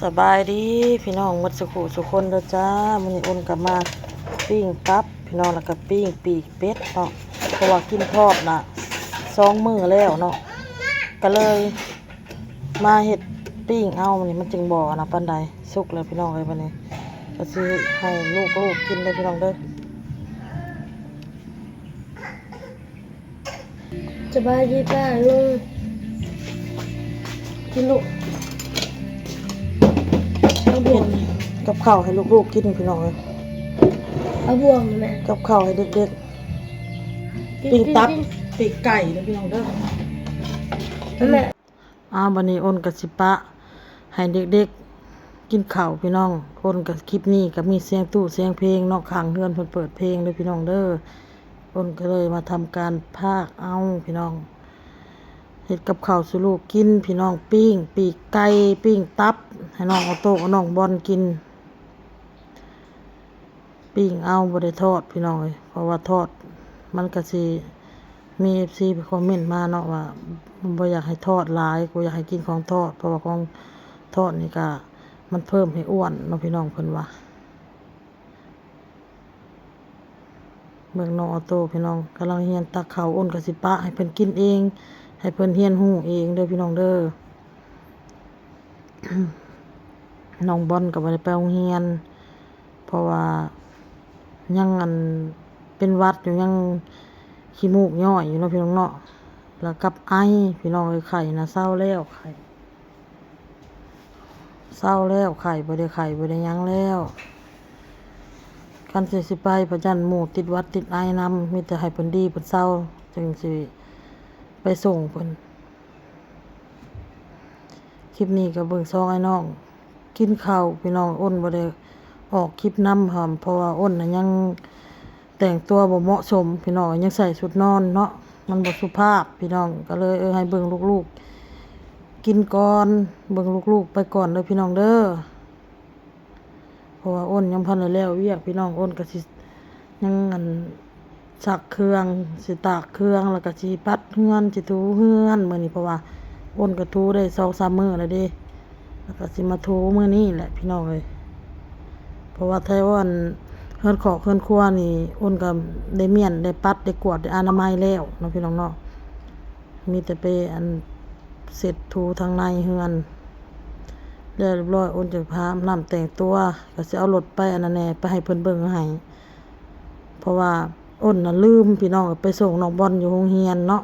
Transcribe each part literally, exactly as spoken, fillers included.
สบายดีพี่น้องหมดสุขุสุคนเด้อจ้า มื้อนี้อ้นก็มาปิ้งตับพี่น้อง แล้วก็ปิ้งปีกเป็ดเนาะ เพราะว่ากินทอดน่ะสองมื้อแล้วเนาะ ก็เลยมาเฮ็ดปิ้งเอา มื้อนี้มันจึงบ่อันนั้นปานใด สุกแล้วพี่น้องเอ้ย บัดนี้ก็สิให้ลูกๆกินเด้อพี่น้องเด้อ สบายดีป้าลุง กินลูก เอาบ่วง กับข้าวให้ลูกๆกินพี่น้องเอ้ย เอาบ่วงนี่แม่ กับข้าวให้เด็กๆ ปิ้งตับ ปิ้งไก่เด้อพี่น้องเด้อ นั่นแหละ อ้าว บัดนี้อ้นก็สิปะให้เด็กๆกินข้าวพี่น้อง อ้นก็คลิปนี้ก็มีเสียงตู้เสียงเพลงเนาะ ข้างเฮือนเพิ่นเปิดเพลงเด้อพี่น้องเด้อ อ้นก็เลยมาทำการพากเอาพี่น้อง เฮ็ดกับข้าวสู่ลูกกินพี่น้อง ปิ้งปีกไก่ ปิ้งตับ ให้น้องออโต้กับน้องบอลกิน ปิ้งเอา บ่ได้ทอดพี่น้องเอ้ย เพราะว่าทอดมันก็สิมี เอฟซี ไปคอมเมนต์มาเนาะว่าบ่อยากให้ทอดหลาย บ่อยากให้กินของทอด เพราะว่าของทอดนี่ก็มันเพิ่มให้อ้วนเนาะพี่น้อง เพิ่นว่า เบิ่งน้องออโต้พี่น้องกำลังเฮียนตักข้าว อ้นก็สิปะให้เพิ่นกินเอง ให้เพิ่นเฮียนฮู้เองเด้อพี่น้องเด้อ น้องบอลก็บ่ได้ไปโรงเรียน เพราะว่ายังอันเป็นหวัดอยู่ ยังขี้มูกย้อยอยู่เนาะพี่น้องเนาะ แล้วกับไอพี่น้องเอ้ย ไข้นะเซาแล้ว ไข้เซาแล้ว ไข้บ่ได้ไข้บ่ได้หยังแล้ว คันสิสิไปพะยันหมู่ติดหวัดติดไอนำ มีแต่ให้เพิ่นดีเพิ่นเซา จึงสิไปส่งเพิ่น คลิปนี้ก็เบิ่งซองอ้ายน้องกินข้าวพี่น้อง อ้นบ่ได้ออกคลิปนำหั้น เพราะว่าอ้นน่ะยังแต่งตัวบ่เหมาะสมพี่น้อง ยังใส่ชุดนอนเนาะ มันบ่สุภาพพี่น้อง ก็เลย เออ ให้เบิ่งลูกๆกินก่อน เบิ่งลูกๆไปก่อนเด้อพี่น้องเด้อ เพราะว่าอ้นยังพันได้แล้วเวียกพี่น้อง อ้นก็สิยังอันซักเครื่อง สิตากเครื่อง แล้วก็สิปัดเฮือน สิถูเฮือนมื้อนี้ เพราะว่าอ้นก็ถูได้สองสามมื้อแล้วเด้ แล้วก็สิมาถูมื้อนี้แหละพี่น้องเอ้ย เพราะว่าแถวอันเฮือนคอกเฮือนครัวนี่ อ้นก็ได้เมี้ยน ได้ปัด ได้กวาด ได้อนามัยแล้วเนาะพี่น้องเนาะ มีแต่ไปอันเช็ดถูทางในเฮือน แล้วเรียบร้อย อ้นจะพาอาบน้ำแต่งตัว ก็สิเอารถไปอันนั้นแหน่ ไปให้เพิ่นเบิ่งให้ เพราะว่าอ้นน่ะลืมพี่น้อง ไปส่งน้องบอลอยู่โรงเรียนเนาะ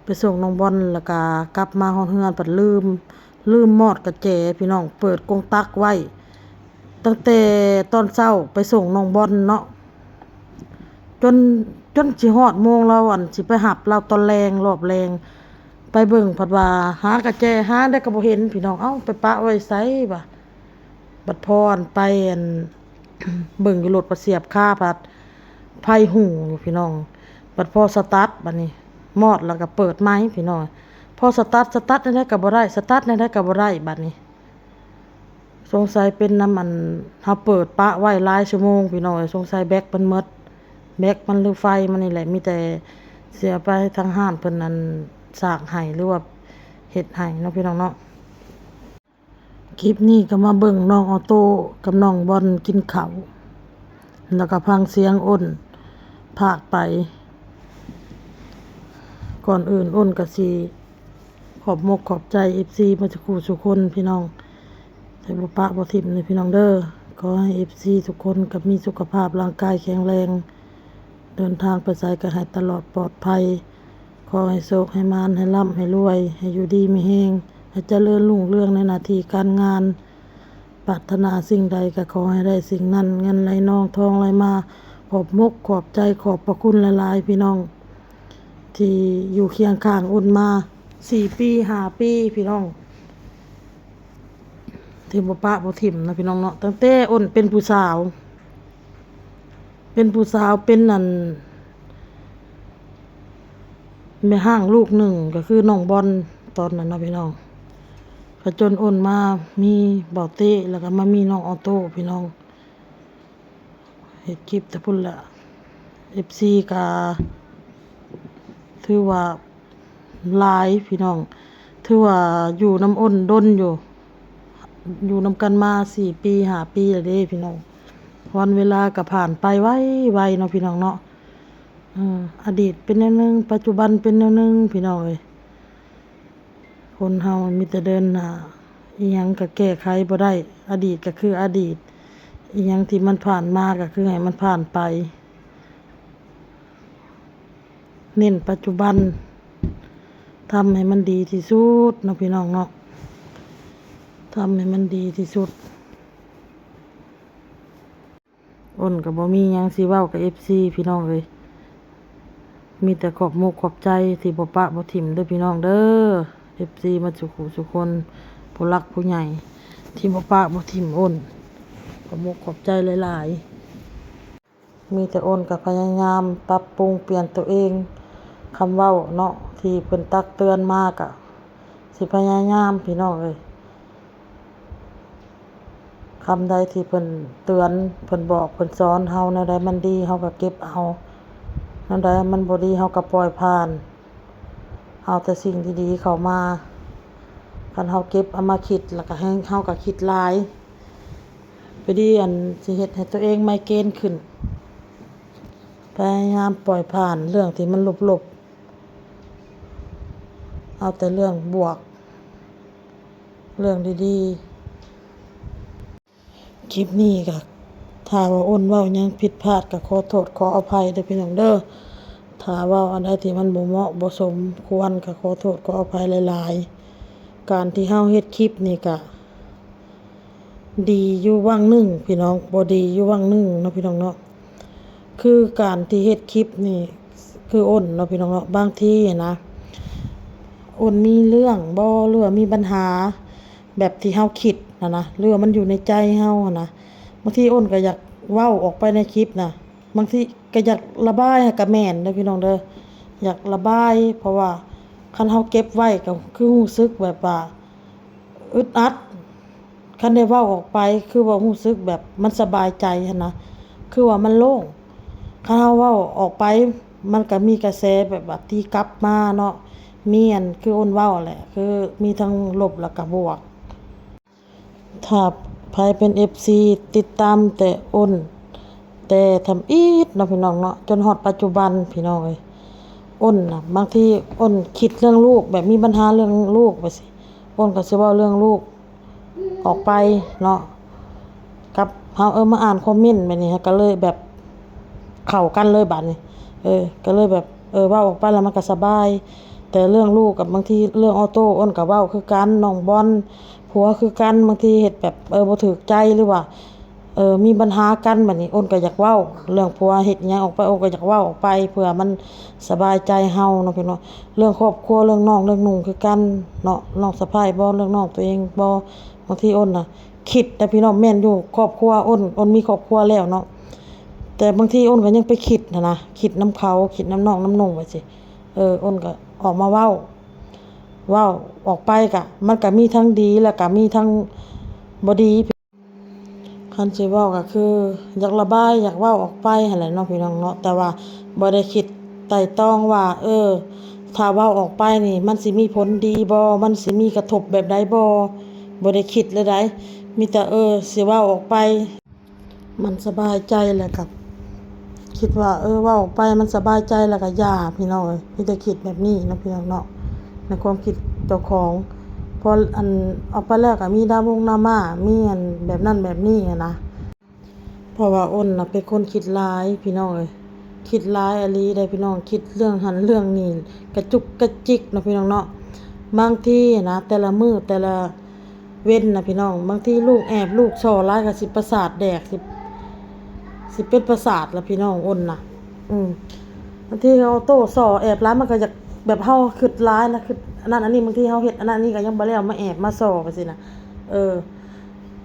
ไปส่งน้องบอลแล้วก็กลับมาฮอดเฮือน ปัดลืม ลืมมอดกะแจพี่น้อง เปิดกรงตักไว้ ตั้งแต่ตอนเช้าไปส่งน้องบอลเนาะ จน จนสิฮอดโมงลาวอันสิไปหับลาวตอนแลง รอบแลง ไปเบิ่งผัดว่าหากะแจหาได้ก็บ่เห็นพี่น้อง เอ้า ไปปะไว้ไสวะ บัดพออันไปอัน เบิ่งอยู่รถ บัดเสียบคาผัดไฟฮู้อยู่พี่น้อง บัดพอสตาร์ทบัดนี้ มอดแล้วก็เปิดใหม่พี่น้อง พอสตาร์ท สตาร์ทแนวใดก็บ่ได้ สตาร์ทแนวใดก็บ่ได้บัดนี้ สงสัยเป็นน้ำมัน เฮาเปิดปะไว้หลายชั่วโมงพี่น้องเอ้ย สงสัยแบตมันหมด แบตมันหรือไฟมันนี่แหละ มีแต่เสียไปทางห้านเพิ่นนั่นสากให้หรือว่าเฮ็ดให้เนาะพี่น้องเนาะ คลิปนี้ก็มาเบิ่งน้องออโต้กับน้องบอลกินข้าว แล้วก็ฟังเสียงอ้นพากไป ก่อนอื่นอ้นก็สิขอบมกขอบใจ เอฟซี มาสุขุสุคนพี่น้อง แต่บ่ปะบ่ถิ่มเลยพี่น้องเด้อ ขอให้ เอฟซี ทุกคนก็มีสุขภาพร่างกายแข็งแรง เดินทางไปไสก็ให้ตลอดปลอดภัย ขอให้โชคให้หมาน ให้ร่ำให้รวย ให้อยู่ดีมีแฮง ให้เจริญรุ่งเรืองในหน้าที่การงาน ปรารถนาสิ่งใดก็ขอให้ได้สิ่งนั้น เงินไหลนองทองไหลมา ขอบมกขอบใจ ขอบพระคุณหลายๆพี่น้อง ที่อยู่เคียงข้างอ้นมาสี่ปีห้าปีพี่น้อง ที่บ่ปะบ่ถิ่มนะพี่น้องเนาะ ตั้งแต่อ้นเป็นผู้สาว เป็นผู้สาว เป็นนั่น แม่ฮ้างลูกหนึ่งก็คือน้องบอลตอนนั้นเนาะพี่น้อง ก็จนอ้นมามีบ่าวเต้ แล้วก็มามีน้องออโต้พี่น้อง เฮ็ดคลิปแต่พุ้นแหละ เอฟซี ก็ถือว่าหลายพี่น้อง ถือว่าอยู่นำอ้นดนอยู่ อยู่นำกันมาสี่ปีห้าปีแล้วเด้พี่น้อง วันเวลาก็ผ่านไปไวๆเนาะพี่น้องเนาะ เออ อดีตเป็นแนวหนึ่ง ปัจจุบันเป็นแนวหนึ่งพี่น้องเอ้ย คนเฮามีแต่เดินหน้า อิหยังก็แก้ไขบ่ได้ อดีตก็คืออดีต อิหยังที่มันผ่านมาก็คือให้มันผ่านไป เน้นปัจจุบัน ทำให้มันดีที่สุดเนาะพี่น้องเนาะ ทำให้มันดีที่สุด อ้นก็บ่มีหยังสิเว้ากับ เอฟซี พี่น้องเอ้ย มีแต่ขอบมกขอบใจที่บ่ปะบ่ถิ่มเด้อพี่น้องเด้อ เอฟซี มาสุขุสุคน ผู้หลักผู้ใหญ่ ที่บ่ปะบ่ถิ่มอ้น ขอบมกขอบใจหลายๆ มีแต่อ้นก็พยายามปรับปรุงเปลี่ยนตัวเอง คำเว้าเนาะ ที่เพิ่นตักเตือนมาก็สิพยายามพี่น้องเอ้ย คำใดที่เพิ่นเตือน เพิ่นบอก เพิ่นสอนเฮา แนวใดมันดี เฮาก็เก็บเอา แนวใดมันบ่ดี เฮาก็ปล่อยผ่าน เอาแต่สิ่งดีๆเข้ามา คันเฮาเก็บเอามาคิด แล้วก็ให้เฮาก็คิดหลาย ไปดีอันสิเฮ็ดให้ตัวเองไมเกรนขึ้น พยายามปล่อยผ่านเรื่องที่มันลบๆ เอาแต่เรื่องบวก เรื่องดีๆ คลิปนี้ก็ ถ้าว่าอ้นเว้าหยังผิดพลาดก็ขอโทษขออภัยเด้อพี่น้องเด้อ ถ้าเว้าอันใดที่มันบ่เหมาะบ่สมควรก็ขอโทษขออภัยหลายๆ การที่เฮาเฮ็ดคลิปนี่ก็ ดีอยู่ว่างหนึ่งพี่น้อง บ่ดีอยู่ว่างหนึ่งเนาะพี่น้องเนาะ คือการที่เฮ็ดคลิปนี่ คืออ้นเนาะพี่น้องเนาะ บางทีนะ อ้นมีเรื่องบ่ หรือว่ามีปัญหาแบบที่เฮาคิดนะนะ หรือว่ามันอยู่ในใจเฮาหั้นนะ บางทีอ้นก็อยากเว้าออกไปในคลิปนะ บางทีก็อยากระบาย หากะแม่นเด้อพี่น้องเด้อ อยากระบาย เพราะว่าคันเฮาเก็บไว้ก็คือรู้สึกแบบว่าอึดอัด คันได้เว้าออกไปคือว่ารู้สึกแบบมันสบายใจหั้นนะ คือว่ามันโล่ง คันเฮาเว้าออกไป มันก็มีกระแสแบบว่าตีกลับมาเนาะ มีอันคืออ้นเว้าแหละ คือมีทั้งลบแล้วก็บวก ถ้าไผเป็น เอฟซี ติดตามแต่อ้น แต่ทำอิดเนาะพี่น้องเนาะ จนฮอดปัจจุบันพี่น้องเอ้ย อ้นน่ะ บางทีอ้นคิดเรื่องลูก แบบมีปัญหาเรื่องลูกไปสิ อ้นก็สิเว้าเรื่องลูกออกไปเนาะ กับเฮา เออ มาอ่านคอมเมนต์แบบนี้ ก็เลยแบบเข้ากันเลยบัดนี้ เออ ก็เลยแบบ เออ เว้าออกไปแล้วมันก็สบาย แต่เรื่องลูกกับบางทีเรื่องออโต้ อ้นก็เว้าคือกัน น้องบอล ผัวคือกัน บางทีเฮ็ดแบบ เออ บ่ถูกใจหรือว่า เออ มีปัญหากันบัดนี้ อ้นก็อยากเว้า เรื่องผัวเฮ็ดหยังออกไป อ้นก็อยากเว้าออกไป เพื่อมันสบายใจเฮาเนาะพี่น้อง เรื่องครอบครัว เรื่องน้อง เรื่องนุ่งคือกันเนาะ น้องสะใภ้บ่ เรื่องน้องตัวเองบ่ บางทีอ้นน่ะ คิดนะพี่น้อง แม่นอยู่ ครอบครัวอ้น อ้นมีครอบครัวแล้วเนาะ แต่บางทีอ้นก็ยังไปคิดหั้นนะ คิดนำเขา คิดนำน้องนำนุ่งไปสิ เออ อ้นก็ออกมาเว้า เว้าออกไปกะ มันก็มีทั้งดี แล้วก็มีทั้งบ่ดี คันสิเว้าก็คือ อยากระบาย อยากเว้าออกไปหั้นแหละเนาะพี่น้องเนาะ แต่ว่าบ่ได้คิดไตร่ตรองว่า เออ ถ้าเว้าออกไปนี่ มันสิมีผลดีบ่ มันสิมีกระทบแบบใดบ่ บ่ได้คิดเลยใด มีแต่ เออ สิเว้าออกไป มันสบายใจแล้วก็คิดว่า เออ เว้าออกไปมันสบายใจแล้วก็อย่าพี่น้องเอ้ย มีแต่คิดแบบนี้เนาะพี่น้องเนาะ ในความคิดเจ้าของ พออันออกไปแล้วก็มีดราม่งดราม่า มีอันแบบนั้นแบบนี้หั้นนะ เพราะว่าอ้นน่ะเป็นคนคิดหลายพี่น้องเอ้ย คิดหลายอีหลีได้พี่น้อง คิดเรื่องหั้นเรื่องนี่ กระจุกกระจิกเนาะพี่น้องเนาะ บางทีนะ แต่ละมื้อแต่ละเว็นนะพี่น้อง บางทีลูกแอบ ลูกส่อหลายก็สิประสาทแดก สิ สิเป็นประสาทละพี่น้องอ้นน่ะ อืม บางทีเฮาโต้ส่อแอบหลาย มันก็อยากแบบเฮาคิดหลายนะ คิดอันนั้นอันนี้ บางทีเฮาเฮ็ดอันนั้นอันนี้ก็ยังบ่แล้ว มาแอบมาส่อไปสินะ เออ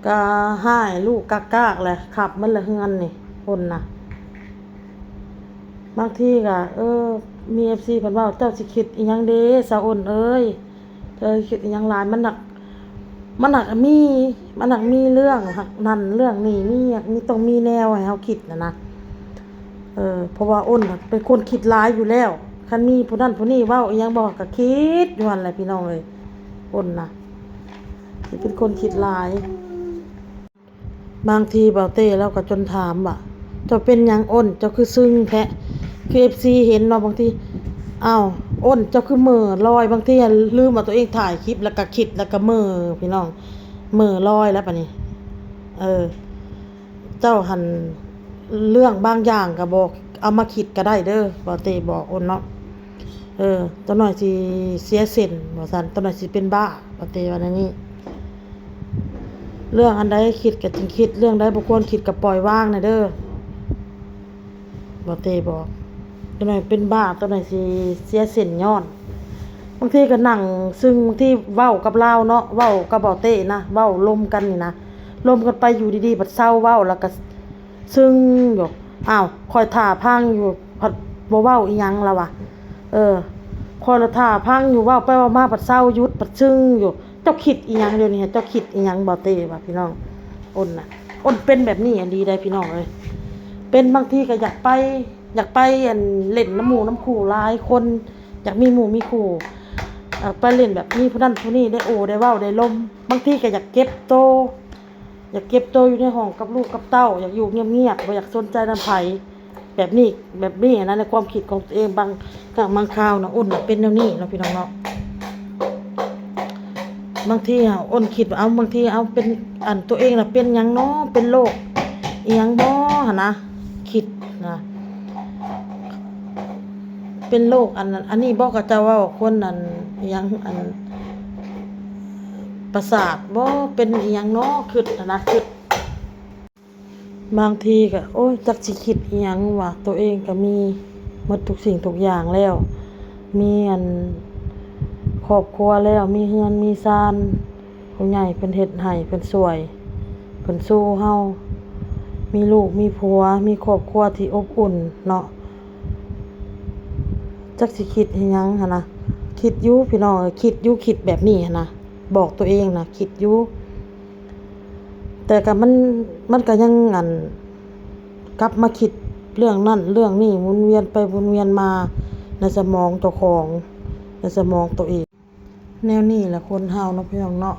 ก็ฮ้ายลูกกากๆแหละ ขับมันละเฮือนนี่ อ้นน่ะ บางทีก็ เออ มี เอฟซี เพิ่นเว้า เจ้าสิคิดอีหยังเด้ สาวอ้นเอ้ย เธอคิดอีหยังหลาย มันหนัก มันหนักมี มันหนักมีเรื่องหักนั่นเรื่องนี่ มี มีต้องมีแนวให้เฮาคิดน่ะนะ เออ เพราะว่าอ้นน่ะเป็นคนคิดหลายอยู่แล้ว คันมีผู้นั้นผู้นี้เว้าอีหยังบอกก็คิดอยู่หั่นแหละพี่น้องเอ้ย อ้นน่ะ เป็นคนคิดหลาย บางทีบ่าวเต้ลาวก็จนถามว่า เจ้าเป็นหยังอ้น เจ้าคือซึงแท้ คือ เอฟซี เห็นเนาะ บางที อ้าว อ้น เจ้าคือเหม่อลอย บางทีลืมว่าตัวเองถ่ายคลิป แล้วก็คิด แล้วก็เหม่อ พี่น้อง เหม่อลอยแล้วปะนี่ เออ เจ้าหั้น เรื่องบางอย่างก็บอก เอามาคิดก็ได้เด้อ บ่าวเต้บอกอ้นเนาะ เออ จักหน่อยสิเสียเส้น ว่าซั่น จักหน่อยสิเป็นบ้า บ่าวเต้ว่าแนวนี้ เรื่องอันใดคิดก็จึงคิด เรื่องใดบ่ควรคิดก็ปล่อยวางแหน่เด้อ บ่าวเต้บอก จักหน่อยเป็นบ้า จักหน่อยสิเสียเส้นย้อน บางทีก็นั่งซึ่ง บางทีเว้ากับลาวเนาะ เว้ากับบ่าวเต้นะ เว้าลมกันนี่นะ ลมกันไปอยู่ดีๆ บัดเซาเว้า แล้วก็ซึ่งอยู่ อ้าว ข้อยท่าพังอยู่ พัดบ่เว้าอีหยังลาววะ เออ ข้อยละท่าพังอยู่ เว้าไปเว้ามา บัดเซาหยุด บัดซึ่งอยู่ เจ้าคิดอีหยังเดี๋ยวนี้ เจ้าคิดอีหยัง บ่าวเต้วะ พี่น้อง อ้นน่ะ อ้นเป็นแบบนี้อีหลีได้ พี่น้องเอ้ย เป็นบางทีก็อยากไป อยากไปอันเล่นนำหมู่นำคู่หลายคน อยากมีหมู่มีคู่ อยากไปเล่นแบบมีผู้นั้นผู้นี้ได้โอ้ได้เว้าได้ลม บางทีก็อยากเก็บโต อยากเก็บโตอยู่ในห้องกับลูกกับเต้า อยากอยู่เงียบๆ บ่อยากสนใจนำไผ แบบนี้ แบบนี้นะ ในความคิดของตัวเอง บางครั้งบางคราวนะ อ้นน่ะเป็นแนวนี้เนาะ พี่น้องเนาะ บางทีอะ อ้นคิดว่า เอ้า บางที เอ้า เป็น อันตัวเองน่ะเป็นหยังน้อ เป็นโรคอีหยังบ่หั้นนะ คิดนะ เป็นโรคอันนั้น อันนี้บ่ เขาเจ้าเว้าคนอัน อีหยัง อัน ประสาทบ่ เป็นอีหยังน้อ คิดหั้นนะ คิด บางทีก็ โอ๊ย จักสิคิดอีหยังวะ ตัวเองก็มีหมดทุกสิ่งทุกอย่างแล้ว มีอัน ครอบครัวแล้ว มีเฮือนมีซาน ผู้ใหญ่เพิ่นเฮ็ดให้ เพิ่นช่วย เพิ่นสู้เฮา มีลูกมีผัว มีครอบครัวที่อบอุ่นเนาะ จักสิคิดอีหยังหั้นนะ คิดอยู่พี่น้องเอ้ย คิดอยู่ คิดแบบนี้หั้นนะ บอกตัวเองนะ คิดอยู่ แต่ก็มัน มันก็ยัง อัน กลับมาคิดเรื่องนั้นเรื่องนี้ หมุนเวียนไปหมุนเวียนมาในสมองเจ้าของ ในสมองตัวเอง แนวนี้แหละคนเฮาเนาะพี่น้องเนาะ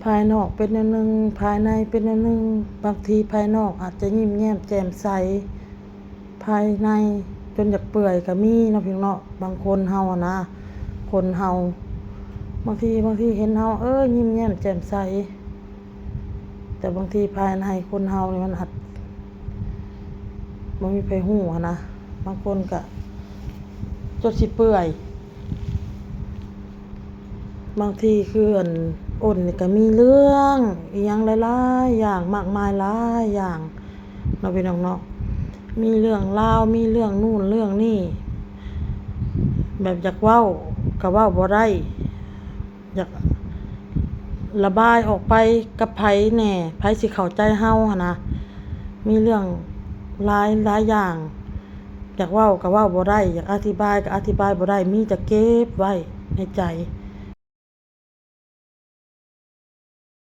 ภายนอกเป็นแนวหนึ่ง ภายในเป็นแนวหนึ่ง บางทีภายนอกอาจจะยิ้มแย้มแจ่มใส ภายในจนอยากเปื่อยก็มีเนาะพี่น้องเนาะ บางคนเฮาอะนะ คนเฮา บางที บางทีเห็นเฮา เออ ยิ้มแย้มแจ่มใส แต่บางทีภายในคนเฮานี่มันอาจบ่มีไผฮู้หั้นนะ บางคนก็จนสิเปื่อย บางทีคืออันอ้นนี่ก็มีเรื่องอีหยังหลายๆอย่าง มากมายหลายอย่างเนาะพี่น้องเนาะ มีเรื่องราว มีเรื่องนู่นเรื่องนี่ แบบอยากเว้าก็เว้าบ่ได้ อยากระบายออกไปกับไผแหน่ ไผสิเข้าใจเฮาหั้นนะ มีเรื่องหลายหลายอย่าง อยากเว้าก็เว้าบ่ได้ อยากอธิบายก็อธิบายบ่ได้ มีแต่เก็บไว้ในใจ